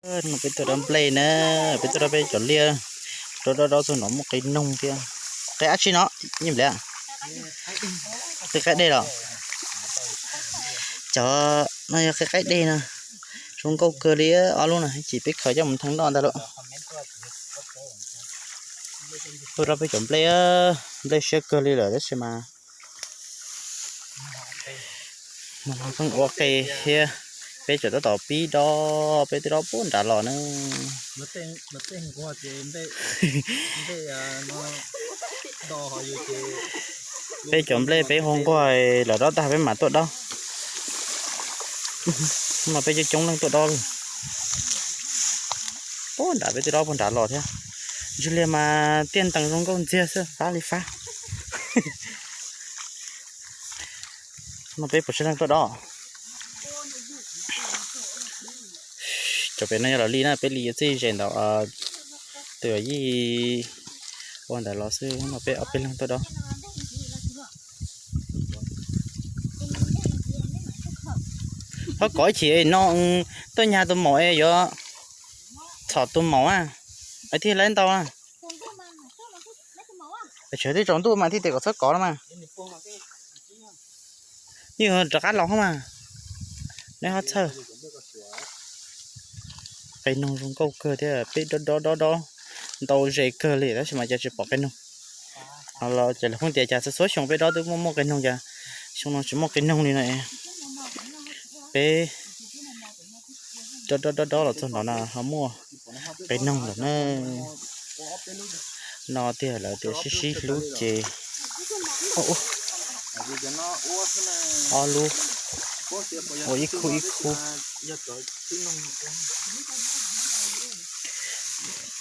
No peb tuaj dob nplej na, peb tuaj dob peb cov liaj, dob dob dob txog no muaj qe noog thiab. Qe dab tsi no? Nyiaj npliam, qe qaib dej los? Cov no yog qe qaib dej no, zoo nkauj kawg li. Ob lub no ces peb khaws coj mus theej noj ntag lauj. Tuaj dob peb cov nplej, nplej siab kawg li lawm tab sis mas pheej ua qe thiab. Peb tseem tab tom pib dob, peb twb dob puag nrad los na. Peb cov nplej peb hu nquag, lawv dob tag peb mam tuaj dob. No peb coob coob leej tuaj dob li. Puag nrad peb twb dob puag nrad los thiab. Ntsis liag mas tiaj ntees zoo nkauj ntxiag xwb, fab li fab. No peb puas tsawg leej tuaj dob? Cov pem no yog los li na, peb li yuav txij ze ntawm tus yij ua ntawd los xwb no, peb ob peb leeg tuaj dob. Thov kov ib chim no, tuaj nyag tus maum es yuav txhom tus maum a, es thiaj laib ntau na. Tsam twb tsaus ntuj mas thiaj tias kom txhob kov no mas. Yeej rov qab los mas, neb ho txhawj. Qe noog zoo nkauj kawg thiab, peb dob dob dob dob ntau ze kawg li tab sis mas cas tsis pom qe noog. Ho los ces lawv pheej tias cas txhua txhua xyoo peb dob twb muaj muaj qe noog, cas xyoo no tsis muaj qe noog li na. Peb dob dob dob dob los txog nov no ho muaj qe noog lawm na. No tiag lawv tias sib sib hlub ces ob lub ua ib khub ib khub.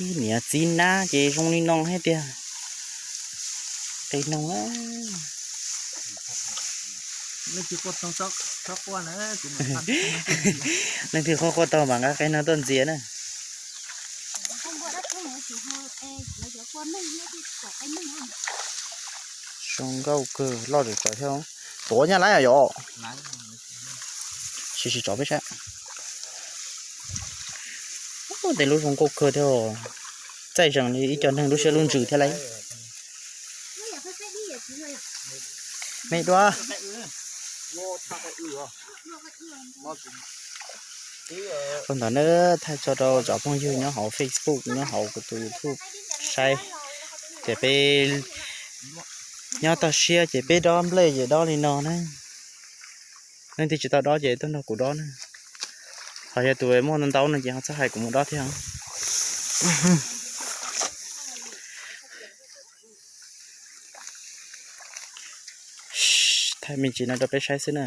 Ib niam txiv nab ces zoo li no thiab tiag. Qe noog na. Leej twg quaj quaj tau mas nqa qe noog tuaj ntxias na. Zoo nkauj kawg, loj zom zaws thiab. Tuav nyab lab yom. Sim sim tsom peb saib. Tej lub zoo nkauj kawg thiab, txaij zees li ib co neeg lub siab lub ntsws thiab lauj. Me dua. Ua ntawd na, thaij tso rau cov phooj ywg nyob hauv Facebook, nyob hauv kuv tus YouTube saib. Ces peb nyob toj siab ces peb dob nplej ces dob li no na. Leej twg tsis tau dob ces tuaj nrog kuv dob na. Ho yog tus muaj ntau ntau no ces ho txhob hais kuv mus dob thiab. Thaij me ntsis no rau peb saib xwb na.